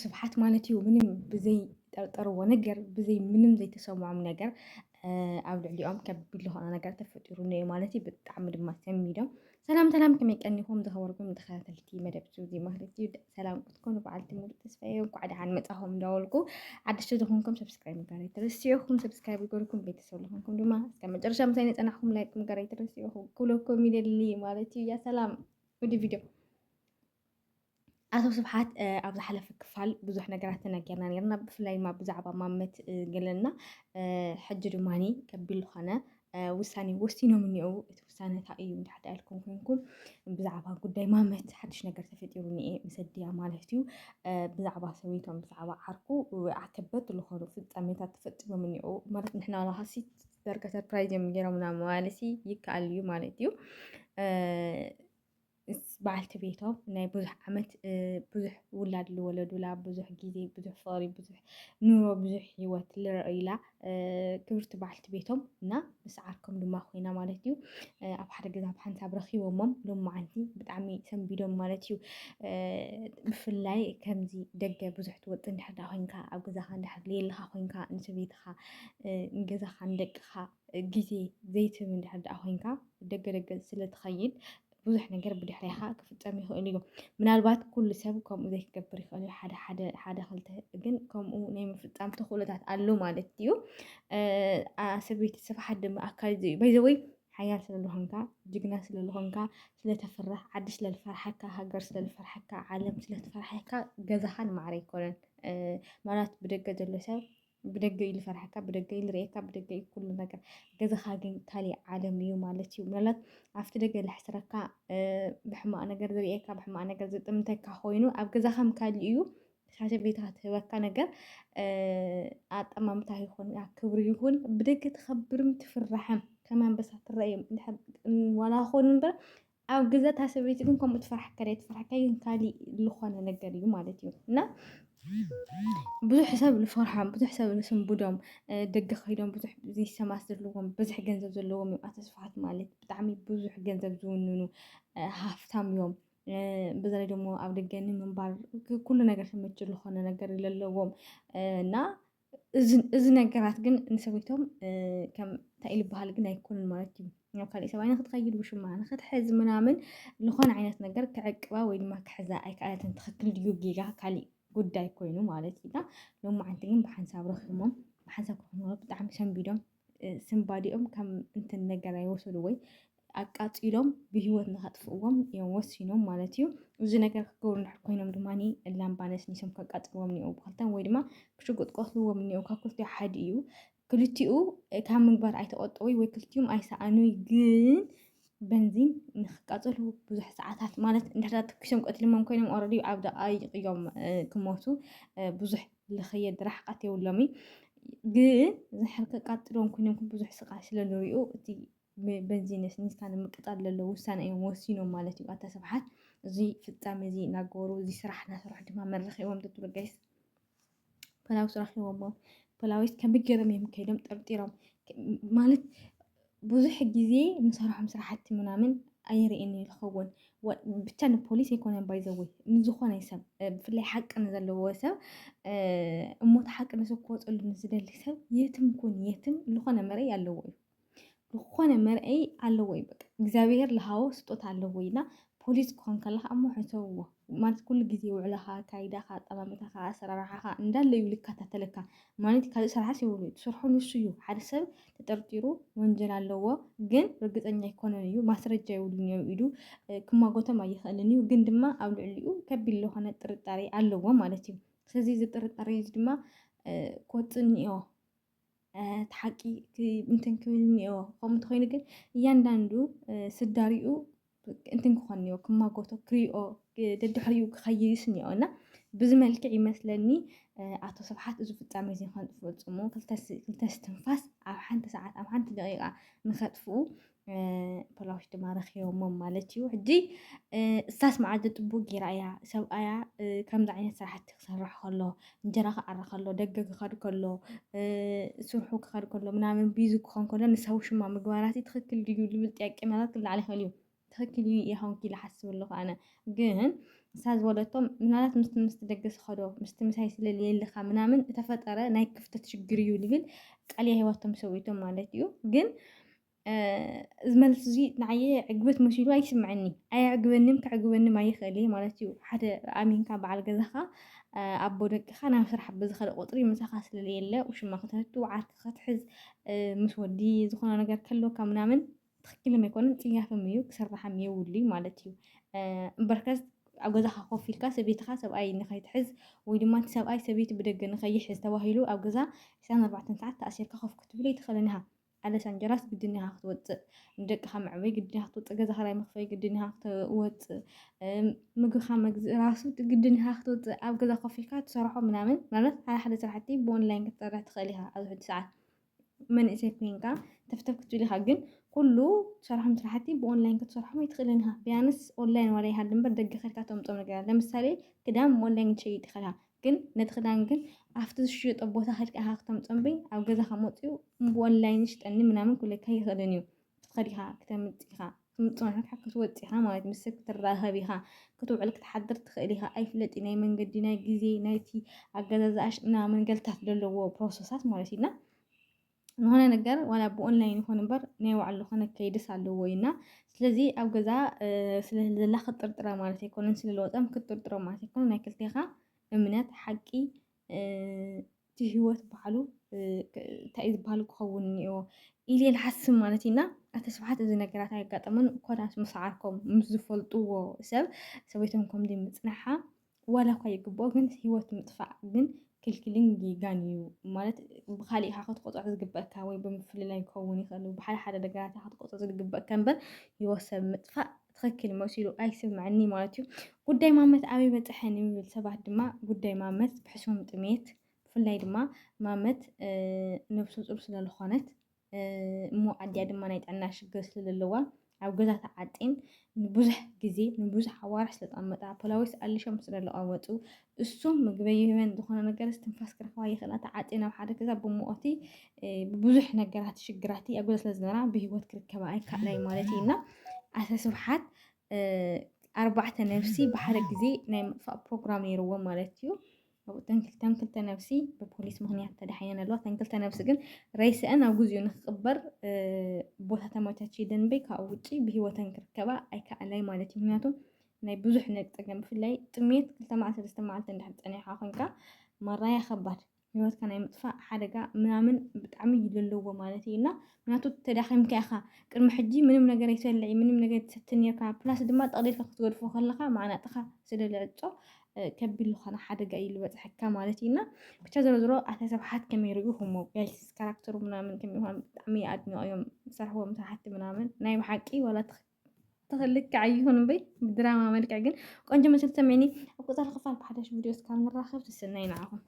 ስብሓት ማለት እዩ ምንም ብዘይጠርጠርዎ ነገር፣ ብዘይ ምንም ዘይተሰምዖም ነገር ኣብ ልዕሊኦም ከቢድ ዝኾነ ነገር ተፈጢሩ እኒኦ ማለት እዩ። ብጣዕሚ ድማ ሰንቢዶም። ሰላም ሰላም፣ ከመይ ቀኒኹም ዝኸበርኩም ተኸታተልቲ መደብ ሱዚ ማለት እዩ። ሰላም ክትኮኑ በዓልቲ ሙሉእ ተስፋ እየ። እንኳዕ ደሓን መጻኹም እንዳበልኩ፣ ሓደሽቲ ዝኾንኩም ሰብስክራይብ ምግባር ኣይትረስዑኹም። ሰብስክራይብ ይገርኩም፣ ቤተሰብ ዝኾንኩም ድማ እስከ መጨረሻ ምሳይ ነጸናሕኩም ላይክ ምግባር ኣይትረስዑኹም ክብለኩም ይደሊ ማለት እዩ። ያ ሰላም ወዲ ቪድዮ። ኣቶ ስብሓት ኣብ ዝሓለፈ ክፋል ብዙሕ ነገራት ተናጊርና ነርና፣ ብፍላይ ድማ ብዛዕባ ማመት ገለና። ሕጂ ድማ ከቢድ ዝኾነ ውሳኔ ወሲኖም እኒኦ። እቲ ውሳነ እንታይ እዩ እንድሕር ኢልኩም ኮይንኩም፣ ብዛዕባ ጉዳይ ማመት ሓድሽ ነገር ተፈጢሩ እኒኤ ምስ ኣዲኣ ማለት እዩ። ብዛዕባ ሰበይቶም፣ ብዛዕባ ዓርኩ ዓከበት ዝኾኑ ፍጻሜታት ተፈጺሞም እኒኦ ማለት ንሕና ዋላ ሲ ሰርፕራይዝ እዮም ገይሮምና ምባል ሲ ይከኣል እዩ ማለት እዩ። በዓልቲ ቤቶም ናይ ብዙሕ ዓመት ብዙሕ ውላድ ዝወለዱላ፣ ብዙሕ ግዜ፣ ብዙሕ ፍቕሪ፣ ብዙሕ ኑሮ፣ ብዙሕ ህይወት ልረእዩላ ክብርቲ በዓልቲ ቤቶም እና ምስ ዓርኮም ድማ ኮይና ማለት እዩ። ኣብ ሓደ ገዛ ብሓንሳብ ረኺቦሞም ሎማዓንቲ ብጣዕሚ ሰንቢዶም ማለት እዩ። ብፍላይ ከምዚ ደገ ብዙሕ ትወጽእ እንድሕር ደኣ ኮይንካ፣ ኣብ ገዛኻ እንድሕር ዘየለኻ ኮይንካ፣ ንሰበይትኻ ንገዛኻ ንደቅኻ ግዜ ዘይትህብ እንድሕር ደኣ ኮይንካ፣ ደገ ደገ ስለ ትኸይድ ብዙሕ ነገር ብድሕሬኻ ክፍጸም ይኽእል እዩ። ምናልባት ኩሉ ሰብ ከምኡ ዘይክገብር ይኽእል እዩ። ሓደ ሓደ ሓደ ክልተ ግን ከምኡ ናይ ምፍጻም ተኽእሎታት ኣሎ ማለት እዩ። ሰበይቲ ስብሓት ድማ ኣካል እዚ እዩ። ባይዘወይ ሓያል ስለ ዝኾንካ፣ ጅግና ስለ ዝኾንካ፣ ስለ ተፍርሕ፣ ዓዲ ስለ ዝፈርሓካ፣ ሃገር ስለ ዝፈርሓካ፣ ዓለም ስለ ዝፈርሓካ ገዛኻ ንማዕረ ኣይኮነን። ማለት ብደገ ዘሎ ሰብ ብደገ እዩ ዝፈርሓካ፣ ብደገ እዩ ዝርእየካ፣ ብደገ እዩ ኩሉ ነገር። ገዛኻ ግን ካሊእ ዓለም እዩ ማለት እዩ። ምናልባት ኣብቲ ደገ ለሕስረካ፣ ብሕማቕ ነገር ዝርእየካ፣ ብሕማቕ ነገር ዝጥምተካ ኮይኑ ኣብ ገዛኻ ካሊእ እዩ። ሳተ ቤትካ ትህበካ ነገር ኣጠማምታ ይኹን ክብሪ ይኹን ብደገ ትኸብርም ትፍራሕም ከም ኣንበሳ ትረእዮም ዋላ ኾኑ እምበር ኣብ ገዛ እታ ሰበይቲ ግን ከምኡ ትፈርሓካ ድያ ትፈርሓካ ግን ካሊእ ዝኾነ ነገር እዩ ማለት እዩ። እና ብዙሕ ሰብ ዝፈርሖም፣ ብዙሕ ሰብ ዝስንብዶም፣ ደገ ከይዶም ብዙሕ ዘይሰማስ ዘለዎም፣ ብዙሕ ገንዘብ ዘለዎም እዮም። ኣቶ ስብሓት ማለት ብጣዕሚ ብዙሕ ገንዘብ ዝውንኑ ሃፍታም እዮም። በዛ ላይ ደሞ ኣብ ደገ ንምንባር ኩሉ ነገር ተመችር ዝኾነ ነገር ዘለዎም እና እዚ ነገራት ግን ንሰበይቶም ከም እንታይ ኢሉ በሃል ግን ኣይኮኑን ማለት እዩ። ናብ ካሊእ ሰብኣይ ንክትኸይድ ውሽማ ንክትሕዝ ምናምን ዝኾነ ዓይነት ነገር ክዕቅባ ወይ ድማ ክሕዛ ኣይከኣለትን። ትኽክል ድዩ ጌጋ ካሊእ ጉዳይ ኮይኑ ማለት እዩ። ሎማዓንቲ ግን ብሓንሳብ ረኺቦም ብሓንሳብ ክኾኑ ብጣዕሚ ሰንቢዶም ስንባዲኦም ከም እንትን ነገር ኣይወሰዱ ወይ ኣቃጺሎም ብህይወት ንኸጥፍእዎም እዮም ወሲኖም ማለት እዩ። እዚ ነገር ክገብሩ እንድሕር ኮይኖም ድማ ላምባ ነስኒሶም ከቃጽልዎም እኒኦ ብክልተን ወይ ድማ ብሽጉጥ ቆስልዎም እኒኦ ካብ ክልቲኡ ሓደ እዩ። ክልቲኡ ካብ ምግባር ኣይተቆጠቡይ ወይ ክልቲኦም ኣይሰኣኑይ ግን በንዚን ንክቃጸሉ ብዙሕ ሰዓታት ማለት እንድሕር ተኩሶም ቀትልሞም ኮይኖም ኦረዲ ኣብ ደቃይቅ እዮም ክሞቱ ብዙሕ ልኸየድ ርሕቀት የብሎምይ ግን ዝሕር ከቃጥሎም ኮይኖም ብዙሕ ስቃይ ስለ ዝሪኡ እቲ በንዚን ነስኒስካ ንምቅጻል ለሎ ውሳነ እዮም ወሲኖም ማለት እዩ ኣታ ስብሓት። እዚ ፍጻሜ እዚ እናገበሩ እዚ ስራሕ እናሰርሑ ድማ መረኺቦም ትትብሉ ጋይስ ፖላዊስ ረኺቦሞ ፖላዊስ ከመይ ገይሮም እዮም ከይዶም ጠርጢሮም ማለት ብዙሕ ግዜ ንሰርሖም ስራሕቲ ምናምን ኣይርእን ዝኸውን ብቻ ንፖሊስ ኣይኮነን ባይዘወይ ንዝኾነ ሰብ ብፍላይ ሓቂ ንዘለዎ ሰብ እሞት ሓቂ ንዝኮፀሉ ንዝደሊ ሰብ የትም ኩን የትም ዝኾነ መርኣይ ኣለዎ እዩ ዝኾነ መርኣይ ኣለዎ እዩ በቃ እግዚኣብሔር ልሃቦ ስጦታ ኣለዎ እዩ እና ፖሊስ ክኾን ከለካ እሞ ሕሰብዎ ማለት ኩሉ ግዜ ውዕሎኻ ኣካይዳኻ ኣጠማምታኻ ኣሰራርሓኻ እንዳለ እዩ ልከታተለካ ማለት ካልእ ስራሕስ የብሉ ትሰርሖ ንሱ እዩ ሓደ ሰብ ተጠርጢሩ ወንጀል ኣለዎ ግን ርግፀኛ ኣይኮነን እዩ ማስረጃ የብሉን እዩ ኢዱ ክማጎቶም ኣይኽእልን እዩ ግን ድማ ኣብ ልዕሊኡ ከቢድ ዝኾነ ጥርጣሬ ኣለዎ ማለት እዩ ስለዚ እዚ ጥርጣሬ እዚ ድማ ክወፅእ እኒኦ እቲ ሓቂ እንትን ክብል እኒኦ ከምኡ እንተኮይኑ ግን እያንዳንዱ ስዳሪኡ እንትን ክኾን እኒኦ ክማጎቶ ክሪኦ ደድሕሪኡ ክኸይድስ እኒኦ እና ብዚ መልክዕ ይመስለኒ ኣቶ ስብሓት እዚ ፍጻሜ እዚ ንክፈጽሙ ክልተ ስትንፋስ ኣብ ሓንቲ ሰዓት ኣብ ሓንቲ ደቂቃ ንኸጥፍኡ ፖላዊስ ድማ ረኺቦሞም ማለት እዩ ሕጂ እሳስ መዓልቲ ጥቡቅ ጌራ እያ ሰብኣያ ከምዚ ዓይነት ስራሕቲ ክሰርሕ ከሎ እንጀራ ክዓሪ ከሎ ደገ ክኸድ ከሎ ስርሑ ክኸድ ከሎ ምናምን ቢዚ ክኾን ከሎ ንሳ ውሽማ ምግባራሲ ትኽክል ድዩ ዝብል ጥያቄ ምናልባት ክለዓል ይኽእል እዩ ትኽክል እዩ ይኸውን ኢለ ሓስብ ኣለኹ ኣነ። ግን እሳ ዝበለቶ ምናልባት ምስቲ ምስቲ ደገ ዝኸዶ ምስቲ ምሳይ ስለልየልኻ ምናምን እተፈጠረ ናይ ክፍተት ሽግር እዩ ልብል ቃልያ ህይወቶም ሰዊቶም ማለት እዩ። ግን ዝመልስ እዚ ንዓየ ዕግበት መሲሉ ኣይስምዐኒ፣ ኣየዕግበንም፣ ከዕግበንም ኣይኽእል እየ ማለት እዩ። ሓደ ኣሚንካ በዓል ገዛኻ ኣቦ ደቅኻ ናብ ስራሕ ብዝኸደ ቁፅሪ ምሳኻ ስለለየለ ውሽማ ክተህቱ ዓርኪ ክትሕዝ ምስ ወዲ ዝኾነ ነገር ከለካ ምናምን ትኽክልም ኣይኮነን፣ ፅያፍም እዩ፣ ክስራሕም የብሉይ ማለት እዩ። እምበርከስ ኣብ ገዛኻ ኮፍ ኢልካ ሰበይትኻ ሰብኣይ ንኸይትሕዝ ወይ ድማ እቲ ሰብኣይ ሰበይቲ ብደገ ንኸይሕዝ ተባሂሉ ኣብ ገዛ ዕስራን ኣርባዕተን ሰዓት ተኣሲርካ ኮፍ ክትብል ኣይትኽእልን ኢኻ። ኣለስ ኣንጀራስ ግድን ኢኻ ክትወፅእ፣ ንደቅኻ መዕበይ ግድን ኢኻ ክትወፅእ፣ ገዛ ኽራይ መኽፈይ ግድን ኢኻ ክትወፅእ፣ ምግብኻ መግዝእ ራሱ ግድን ኢኻ ክትወፅእ። ኣብ ገዛ ኮፍ ኢልካ ትሰርሖ ምናምን ማለት ሓደ ሓደ ስራሕቲ ብኦንላይን ክትሰርሕ ትኽእል ኢኻ ኣብዚ ሕጂ ሰዓት። መንእሰይ ኮይንካ ተፍተፍ ክትብል ኢኻ፣ ግን ኩሉ ትሰርሖም ስራሕቲ ብኦንላይን ክትሰርሖም ኣይትኽእልን ኢኻ። ቢያንስ ኦንላይን ዋላ ይሃሉ እምበር ደገ ከድካ ተምፅኦም ነገር ኣለ። ለምሳሌ ክዳን ብኦንላይን ትሸይጥ ይኽእልካ፣ ግን ነቲ ክዳን ግን ኣብቲ ዝሽየጦ ቦታ ከድካ ኢኻ ክተምፅኦም እምበይ ኣብ ገዛኻ መፅኡ ብኦንላይን ሽጠኒ ምናምን ክብለካ ይኽእልን እዩ። ክትኸድ ኢኻ ክተምፅ ኢኻ ክትምፅእ ማለት ክትወፅ ኢኻ ማለት ምስ ሰብ ክትራኸብ ኢኻ ክትውዕል ክትሓድር ትኽእል ኢኻ። ኣይፍለጥ ናይ መንገዲ ናይ ግዜ ናይቲ ኣገዛዝኣ ምናምን ገልታት ዘለዎ ፕሮሰሳት ማለት ኢና ዝኾነ ነገር ዋላ ብኦንላይን ይኹን እምበር ናይ ባዕሉ ዝኾነ ከይድስ ኣለዎ ኢና። ስለዚ ኣብ ገዛ ስለ ዘላ ክትጥርጥራ ማለት ኣይኮነን፣ ስለ ለወፀም ክትጥርጥሮ ማለት ኣይኮነን። ናይ ክልቴኻ እምነት ሓቂ እቲ ህይወት ባዕሉ እንታይ እዩ ዝበሃል ክኸውን እኒኦ ኢለ ልሓስብ ማለት ኢና። ኣተ ስብሓት እዚ ነገራት ኣየጋጠመን ኮዳስ ምስ ዓርኮም ምስ ዝፈልጥዎ ሰብ ሰበይቶም ከምዚ ምፅንሓ ዋላ እኳ ይግብኦ ግን ህይወት ምጥፋእ ግን ክልክልን ጌጋን እዩ። ማለት ብካሊእ ኢኻ ክትቆፅዖ ዝግበእካ ወይ ብምፍልላይ ክኸውን ይኽእል እዩ። ብሓደ ሓደ ነገራት ኢኻ ክትቆፅዖ ዝግበእካ እምበር ህይወት ሰብ ምጥፋእ ትኽክል መሲሉ ኣይስምዐኒ ማለት እዩ። ጉዳይ ማመት ኣበይ በፅሐ ንብል ሰባት ድማ ጉዳይ ማመት ብሕሱም ጥሜት ብፍላይ ድማ ማመት ነብሰ ፁር ስለዝኾነት እሞ ኣዲኣ ድማ ናይ ጥዕና ሽግር ስለዘለዋ ኣብ ገዛ ተዓፂን ንብዙሕ ግዜ ንብዙሕ ኣዋርሕ ስለዝቐመጣ ፖላዊስ ኣሊሾም ስለዝቐመጡ እሱም ምግበይ ይህበን ዝኾነ ነገር ትንፋስ ክረኽባ ይኽእላ ተዓፂን ኣብ ሓደ ገዛ ብሙቐቲ ብብዙሕ ነገራት ሽግራት ኣብ ገዛ ስለዝነበራ ብህይወት ክርከባ ኣይከኣላይ ማለት እዩ እና ኣተ ስብሓት ኣርባዕተ ነብሲ ብሓደ ግዜ ናይ ምጥፋእ ፕሮግራም ነይርዎም ማለት እዩ። ተን ክልተ ነብሲ ብፖሊስ ምኽንያት ተዳሒነን ኣለዋ። ተን ክልተ ነብሲ ግን ሬስአን ኣብ ግዜኡ ንክቕበር ቦታ ተመቻችዩ ደንበይ ካብኡ ውጪ ብህይወተን ክርከባ ኣይከኣላይ ማለት እዩ። ምክንያቱ ናይ ብዙሕ ነግ ፀገም ብፍላይ ጥሜት ክልተ መዓልቲ ሰለስተ መዓልቲ እንድሕር ፀኒሕካ ኮንካ መራያ ከባድ ህይወትካ ናይ ምጥፋእ ሓደጋ ምናምን ብጣዕሚ እዩ ዘለዎ ማለት እዩ እና ምክንያቱ ተዳኺምካ ኢኻ ቅድሚ ሕጂ ምንም ነገር ኣይትበልዒ ምንም ነገር ትሰቲ ነርካ ፕላስ ድማ ጠቕሊልካ ክትገድፎ ከለኻ ማዕናጥኻ ስለ ልዕጾ ከቢድ ዝኾነ ሓደጋ እዩ ዝበፅሐካ ማለት እዩ እና ብቻ ዝሮ ዝሮ ኣታ ስብሓት ከመይ ርኢኹሞ ጋይስ ካራክተሩ ምናምን ከመይ ይኾን ብጣዕሚ ኣድኒቐዮም ዝሰርሕዎም ስራሕቲ ምናምን ናይ ብሓቂ ዋላ ትኽልክዕ ኣይኹን እምበይ ብድራማ መልክዕ ግን ቆንጆ መስል ተመኒ ኣብ ቁፃሪ ክፋል ብሓደሽ ቪድዮ እስካብ ንራኸብ ትስነይ ንዓኹም